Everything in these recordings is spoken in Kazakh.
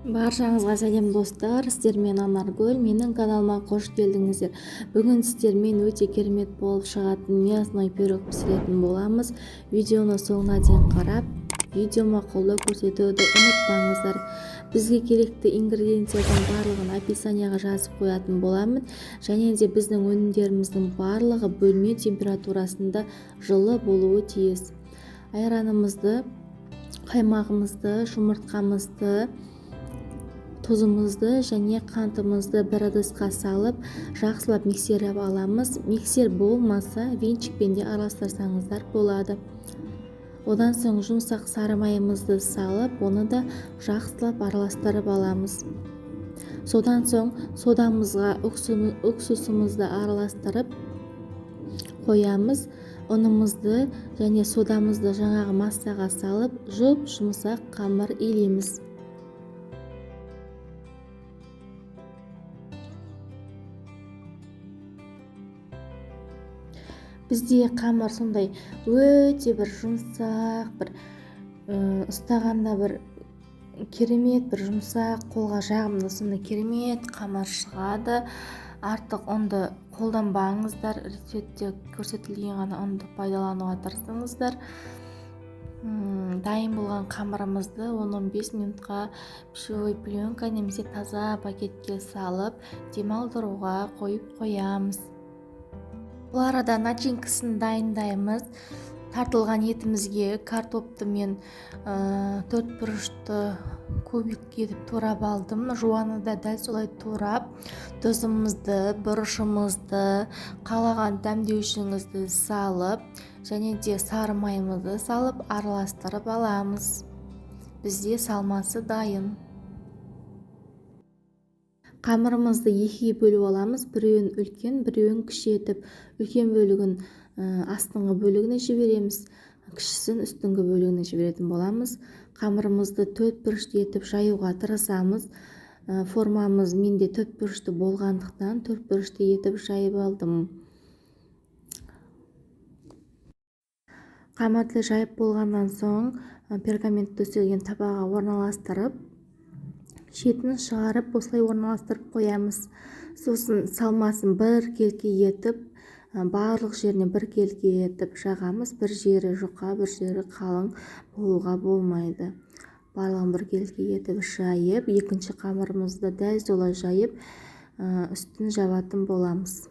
Баршаңызға сәлем достар, сіздермен Анаргүл, менің каналыма қош келдіңіздер. Бүгін сіздермен өте керемет болып шығатын мясной пирог пісіретін боламыз. Видеоны соңына дейін қарап, видеома қолдау көрсетуді ұмытпаңыздар. Бізге керекті ингредиенттердің барлығын описанияға жазып қоятын боламын. Және де біздің өнімдеріміздің барлығы бөлме температурасында жылы болуы тиіс. Айранымызды, қаймағымызды, жұмыртқамызды, тұзымызды және қантымызды бір ыдысқа салып, жақсылап миксерлеп аламыз. Миксер болмаса, венчикпен де араластырсаңыздар болады. Одан соң жұмсақ сары майымызды салып, оны да жақсылап араластырып аламыз. Содан соң содамызға уксусымызды араластырып қоямыз. Ұнымызды және содамызды жаңағы массаға салып, жұп-жұмсақ қамыр илейміз. Бізде қамыр сондай өте бір жұмсақ, бір ұстағанда бір керемет, бір жұмсақ, қолға жағымды сондай керемет қамыр шығады. Артық ұнды қолданбаңыздар, рецептте көрсетілген ғана ұнды пайдалануға тырысыңыздар. Дайын болған қамырымызды 10-15 минутқа пищевой пленка немесе таза пакетке салып, демалдыруға қойып қоямыз. Бұл арада начинкасын дайындаймыз. Тартылған етімізге картопты мен төрт бұрышты кубик етіп турап алдым. Жуаны да дәл солай турап, тұзымызды, бұрышымызды, қалаған дәмдеуішіңізді салып, және де сары майымызды салып араластырып аламыз. Бізде салмасы дайын. Қамырымызды екіге бөліп аламыз. Біреуін үлкен, біреуін кіші етіп. Үлкен бөлігін астыңғы бөлігіне жібереміз, кішісін үстіңгі бөлігіне жіберетін боламыз. Қамырымызды төрт бұрышты етіп жаюға тырысамыз. Формамыз менде төрт бұрышты болғандықтан төрт бұрышты етіп жайып алдым. Қамырды жайып болғаннан соң пергамент төселген табаға орналастырып, шетін шығарып осылай орналастырып қоямыз. Сосын салмасын бір келке етіп, барлық жеріне бір келке етіп жағамыз. Бір жері жұқа, бір жері қалың болуға болмайды. Барлығын бір келке етіп жайып, екінші қамырымызды дәл солай жайып, үстін жабатын боламыз.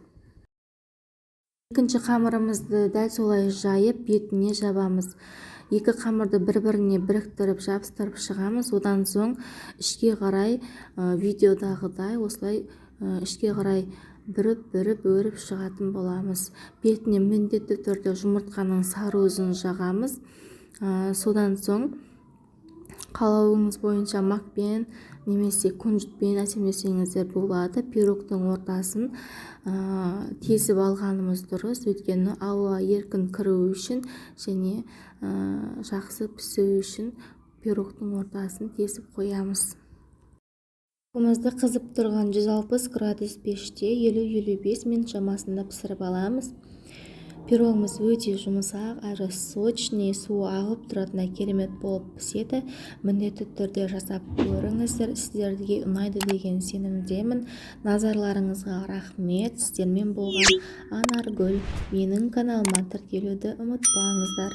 Екінші қамырымызды дәл солай жайып, бетіне жабамыз. Екі қамырды бір-біріне біріктіріп жабыстырып шығамыз. Одан соң ішке қарай, видеодағыдай осылай, ішке қарай бүріп-бүріп өріп шығатын боламыз. Бетіне міндетті түрде жұмыртқаның сары уызын жағамыз. Содан соң қалауыңыз бойынша макпен немесе күнжітпен әсемдесеңіздер болады. Пирогтың ортасын тесіп алғанымыз дұрыс, өйткені ауа еркін кіру үшін және жақсы пісу үшін пирогтың ортасын тесіп қоямыз. Пирогымызды қызып тұрған 160 градус пеште 50-55 минут шамасында пісіріп аламыз. Пирогымыз өте жұмсақ, әрі сочный, суы ағып тұратындай керемет болып піседі. Міндетті түрде жасап көріңіздер, сіздерге ұнайды деген сенімдемін. Назарларыңызға рахмет. Сіздермен болған Анаргүл. Менің каналыма тіркелуді ұмытпаңыздар.